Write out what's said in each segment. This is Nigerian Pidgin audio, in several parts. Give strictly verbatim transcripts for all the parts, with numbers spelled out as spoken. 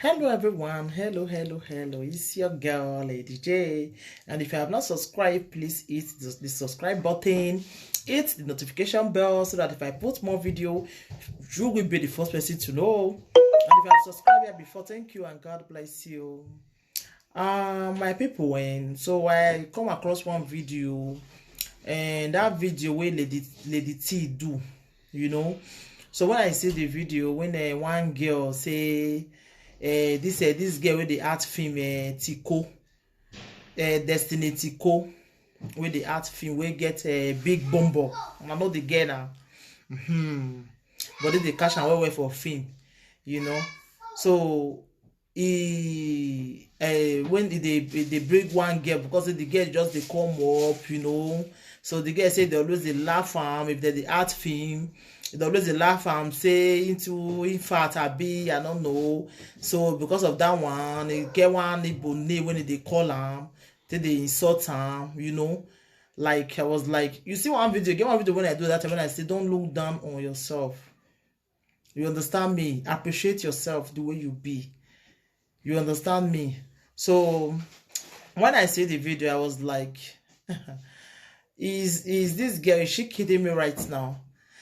Hello everyone, hello, hello, hello, it's your girl Lady J. And if you have not subscribed, please hit the, the subscribe button, hit the notification bell so that if I put more video, you will be the first person to know. And if you have subscribed here before, thank you and God bless you. Um, my people, when so I come across one video, and that video where Lady Lady T do, you know. So when I see the video, when uh, one girl say, uh, this uh, this girl with the art film uh, Tico, uh, Destiny Tico, with the art film we get a uh, big bumbo, and I know the girl now. Hmm. But they catch and well well for film, you know. So he uh, when they they bring one girl because the girl just they come up, you know. So the girl say they always they laugh am if they the art film. They always they laugh am say into in fact I be I don't know. So because of that one, they get one Igbo name when they call am, then they insult am, you know. Like I was like, you see one video, get one video when I do that when I say don't look down on yourself. You understand me? Appreciate yourself the way you be. You understand me? So when I see the video, I was like, is is this girl, is she kidding me right now?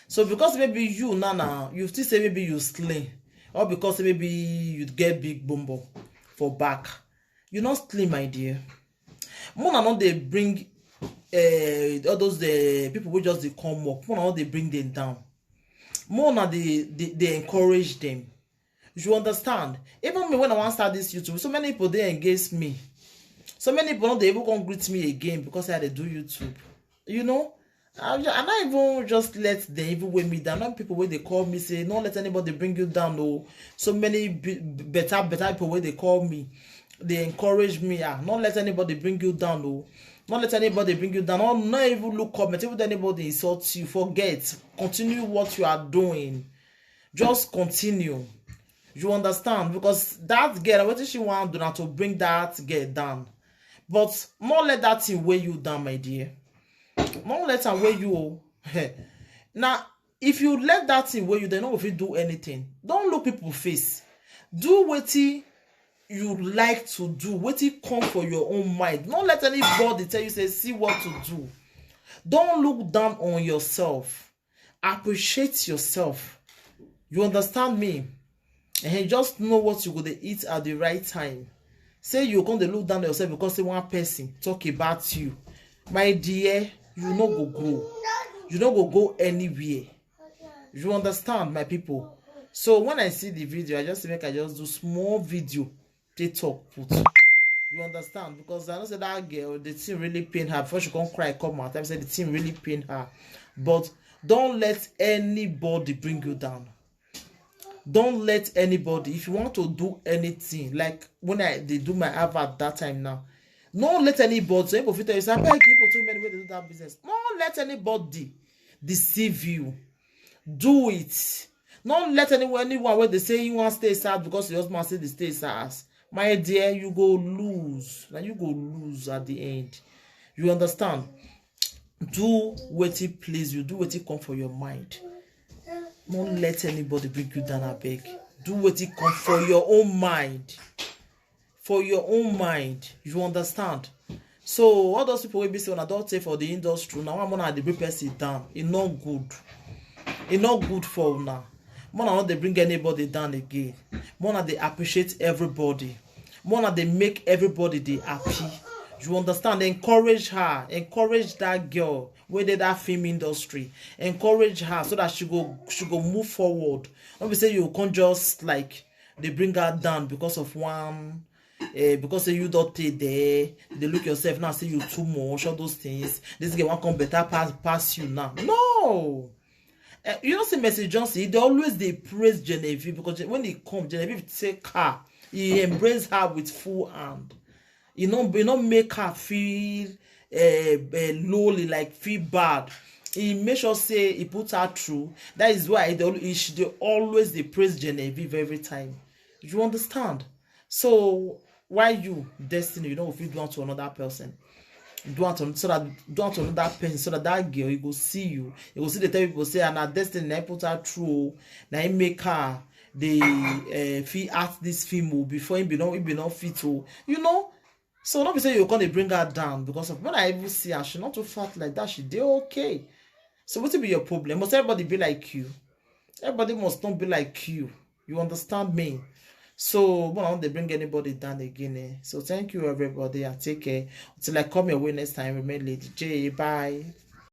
So because maybe you now now you still say maybe you slim, or because maybe you get big bumbo for back. You not slim, my dear. Mona not they bring uh, all those the people who just they come up. Mona not they bring them down. Mona they, they they encourage them. You understand? Even me when I want start this YouTube, so many people they against me. So many people not they even come greet me again because I had to do YouTube. You know, I, I not even just let them even weigh me down. Not people where they call me say, don't let anybody bring you down. Oh, so many better, better people where they call me, they encourage me. Ah, don't let anybody bring you down. Oh, don't let anybody bring you down. Don't not even look comment. Even anybody insults you, forget. Continue what you are doing. Just continue. You understand? Because that girl, what she want do now to bring that girl down. But not let that thing weigh you down, my dear. Not let her weigh you. Oh. Now, if you let that thing weigh you, they know if you do anything. Don't look people face. Do what you like to do. What you come for your own mind. Don't let anybody tell you say see what to do. Don't look down on yourself. Appreciate yourself. You understand me? And just know what you go to eat at the right time. Say you come to look down on yourself because say one person talk about you. My dear, you no go grow. You no go go anywhere. You understand, my people? So when I see the video, I just make I just do small video. They talk put. You understand? Because I know say that girl, the thing really pain her. Before she come cry, come out. I say the thing really pain her. But don't let anybody bring you down. Don't let anybody. If you want to do anything, like when I they do my advert that time now, don't let anybody. So people fit tell you say, "I beg you for too many way to do that business." Don't let anybody deceive you. Do it. Don't let anyone anyone where they say you want stay sad because your husband say they stay sad. My dear, you go lose. Now you go lose at the end. You understand? Do what it please you. Do what it come for your mind. Don't let anybody bring you down, I beg. Do what it come for your own mind. For your own mind. You understand? So all those people will be saying I don't take for the industry. Now I'm gonna the bring person down. It not good. It not good for now. Mona not they bring anybody down again. Mona they appreciate everybody. Mona they make everybody they happy. You understand? Encourage her. Encourage that girl. Where did that film industry? Encourage her so that she go she go move forward. Don't be say you can't just like they bring her down because of one. Uh, because say you don't take there, they look yourself now say you too much, all those things. This girl won't come better pass pass you now. No. Uh, you know, see Mercy Johnson, they always they praise Genevieve because when he come, Genevieve take her, he embrace her with full hand. You know, you know, make her feel uh, uh, lowly, like feel bad. He make sure say he put her through. That is why they, he should they always they praise Genevieve every time. You understand? So why you destiny? You know, if you do unto another person, do unto so that do unto another person so that that girl you go see you, you go see the tell people say and her destiny na put her through, na him make her dey uh, fit act this film o before he be not he be not fit o, you know. So no be say you come dey bring her down because of when I even see her, she not too fat like that, she dey okay. So wetin be your problem? Must everybody be like you? Everybody must not be like you. You understand me? So when I want to bring anybody down again, eh? So thank you everybody and take care. Until I come your way next time, remain Lady J. Bye.